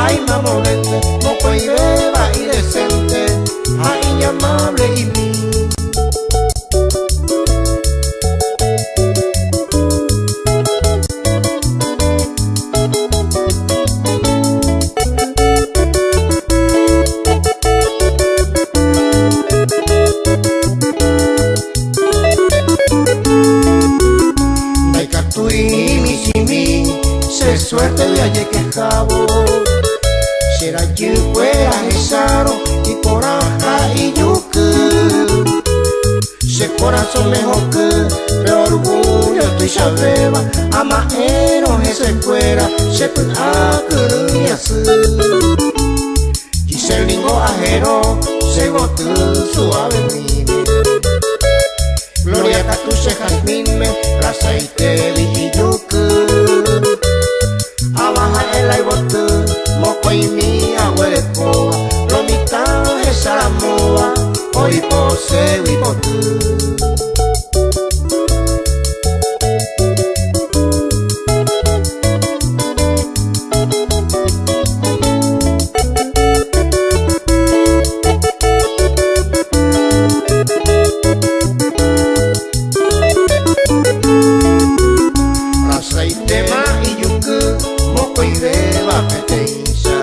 Ndohái mamovénte mokõivéva idecente ha iñamable'imi. Ndaikatúi michĩmi che suerte-gui ajekehávo, che rajykuéra hechárõ iporãha ijuky. Che korasõme hoky pe orgullo tuichavéva, ama'ẽrõ hesekuéra che py'a kyrỹi asy. Giselle ningo ahero che yvoty suavemíme. Gloria katu che jazmínme rasaitégui ijuky. Ava ha'e la yvoty mokõimi aguerekóva, lo mitã ohecharamóva oiposégui poty. Rasaitéma ijuky mokõivéva peteĩcha.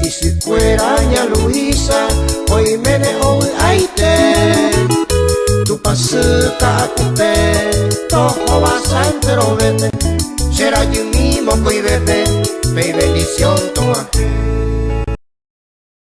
Isykuéra ña Luisa oiméne ovy'aite. Tupãsy ka'akupe tohova.